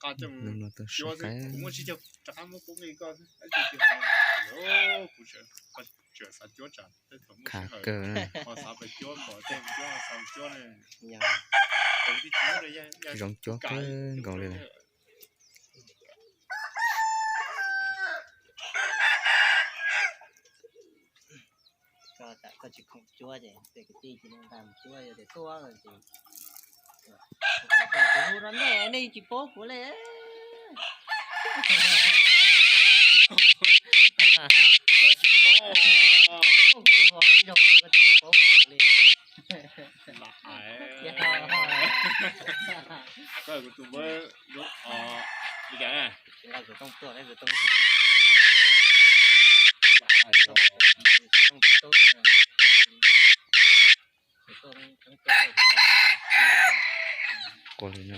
Nub no tau sib qab. Khav kawg na. Zoo cuab kawg nkaus li lawm. Koj tsis khoom cuab ces tej kwv tij cia li nqa mus cuab, yog tias tuaj ces hu rau nej, nej tsis paub kuv li. Tsis paub, ib zaug koj tsis paub kuv li. Koj tus npawb li cas na? Nqa kuv tooj tuaj, nqa kuv tooj tuaj. Quas li no.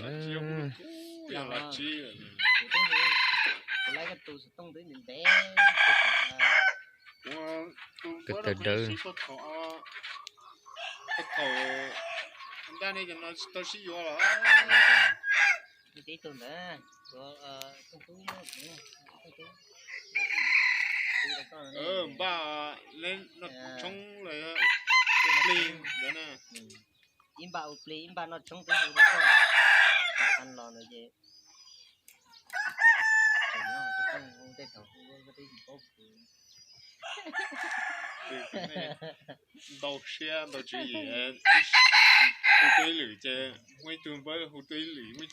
Kuv laiv koj tus xov tooj twb ntev ntev. Koj tawg dawb. Thaum nraj nej cov no tsis tau sib yuav los? Tib tug ntawd, npaj noj tshoob los ua plig ntawd na. Ib npaj ua plig, ib npaj noj tshoob twb hu rau koj. Los lawm ces tseem nyob, tej thaum hu koj twb tsis paub kuv. Ntau siab ntau tswv yim, hu tuaj ib lwm ces muaj ib tug npawb, hu tuaj ib lwm muaj ib